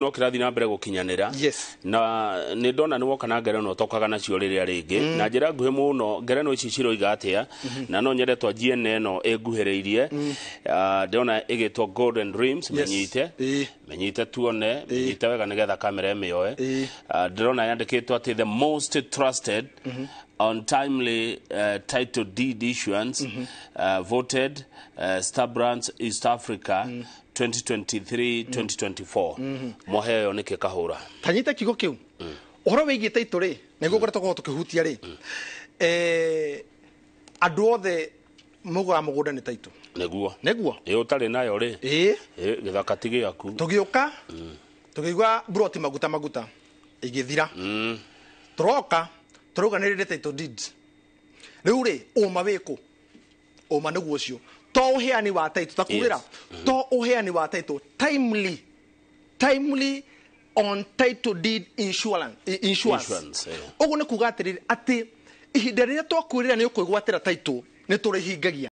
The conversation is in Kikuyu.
No kĩrathiĩ na mbere gũkinyanĩra. Na nĩ ndona nĩ woka na ngerenwa ũtokaga nacio rĩrĩa rĩngĩ. Na njĩra nguhĩ mũno, ngerenwa ici ciroiga atĩa? Na no nyende twanjie na ĩno ĩnguhĩrĩirie. Ah, ndĩrona ĩgĩtwo Golden Dreams. Mĩnyite. Mĩnyite tuone, mĩnyite wega nĩgetha kamera ĩmĩoe. Ah, ndĩrona yandĩkĩtwo atĩ the most trusted on timely title deed issuance, voted Star Brands East Africa 2023 2024. Mwaheo nĩkĩ kahũra? Tanyita kiugo kiu, ũhoro wĩgiĩ title rĩ, nĩguo ngoretwo korwo tũkĩhutia rĩ, andũ othe mũgũra mũgũnda nĩ title. Nĩguo. Nĩguo. Ĩ, ũtarĩ nayo rĩ, ĩ, gĩthaka ti gĩaku. Tũgĩũka tũkĩigua mburoti maguta maguta igĩthira. Tũroka tũrauga nĩ rĩrĩ title deed. Rĩu rĩ, ũma wĩkũ? Ũma nĩguo ũcio, to ũheani wa title takugĩra, to ũheani wa title timely on title deed insurance, insurance. Insurance, eh. Ũguo nĩ kuga atĩrĩrĩ, atĩ ihinda rĩrĩa twakwĩrĩra nĩ ũkwĩgwatĩra title, nĩ tũrĩhingagia.